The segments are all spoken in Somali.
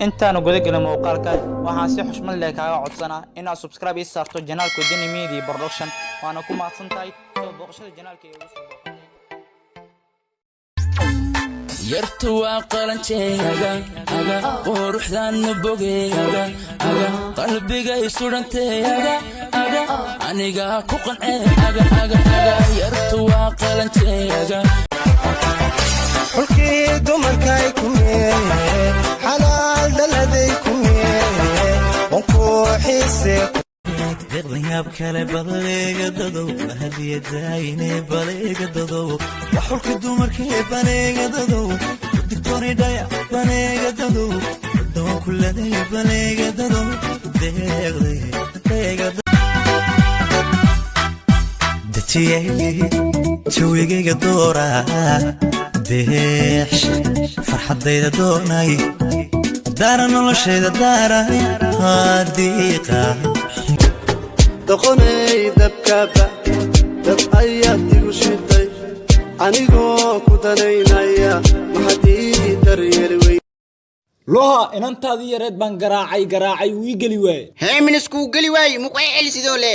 Intaanu guda gelin muuqaalka, waxaan si xushmad leh kaaga codsanaa inaad subscribe ii saarto channelka Wadani Media Production, waana ku mahadsan tahay soo booqashada channelka ee ugu soo booqatay. Yartu waa qalanjeeyaga aga, quruxdaanna bogeeyaga aga, qalbigay sudhanteeyaga aga, anigaa ku qancee aga aga aga. Yartu waa qalanjeeyaga. Xulkii dumarkay kumee, xalaal dhaladay kumee, wankuu xiise. Deeqdan yaab kale baleega dadow, hadiyadaayne baleega dadow, waxulka dumarkee baleega dadow, digtoonidhaya baleega dadow, dawan kuladay baleega dadow, deeqday deega dejiyay jawigayga doora, deex farxaddayda doonay, daara noloshayda daara diiqa. Doqonay dabkaba dab ayaad igu shiday, anigoo ku danaynaya maxad ii daryeeli wey. Loha, inantaadii yareed baan garaacay, garaacay, wuu ii geli waaye. Heeminis kuu geli waaye, muqay celi sidoo le.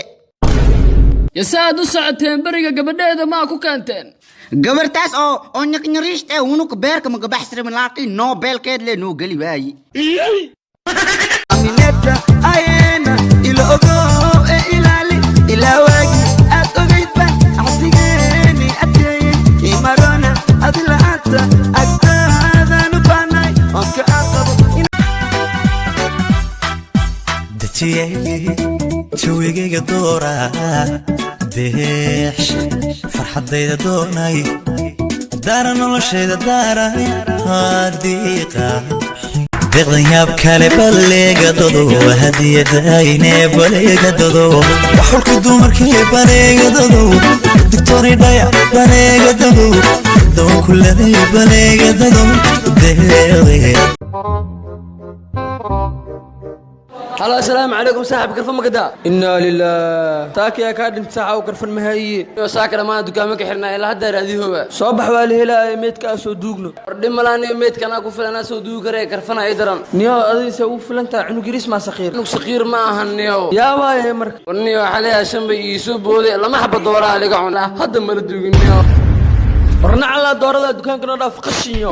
Yasaad u socoteen beriga? Gabadheeda maa ku keenteen? Gabartaas oo nyaqnyariishta eh, unuk beerka magabaxsirmin, laakiin noo beelkeed le noo geli waaye. Amineta ayena ila ogo ee ilaali ilaa waagi aad ogaydba axdigeeni adkeeyey imarona adi la'aanta agtaadaan u baahnay oon ka aqabo. Dejiyay jawigayga doora, deex farxaddayda doonay, daara noloshayda daara diiqa. Deeqdan yaab kale baleega dadow, hadiyadayne baleega dadow, waxulka dumarkee baleega dadow, digtoonidhaya baleega dadow, dawan kuladay baleega dadow, deeqday. Halo, asalaamu calaykum saaxib, karfan ma gadaa? Innaa lilaah, taakiyaa kaa dhinta saaxa, karfan ma hayiye. Saaka dhammaan dukaamo ka xirnaa, ilaa hadda raadihooba. Soo bax, waa la helaaya, meydka aa soo duugno. War dhib malaan, meydka anaa ku filan, anaa soo duugi karee, karfana ay daran. Niyow, adayse ugu filan tahay, cunug yariis maa saqiir? Cunug saqiir ma ahan, niyow. Yaa waaye marka? War niyow, xalay shan bay iisoo booday, lama xaba dooraa liga cunaa, hadda mala duugin, niyow. War nacalaa doorada, dukaanka noo dhaaf, qashinyo.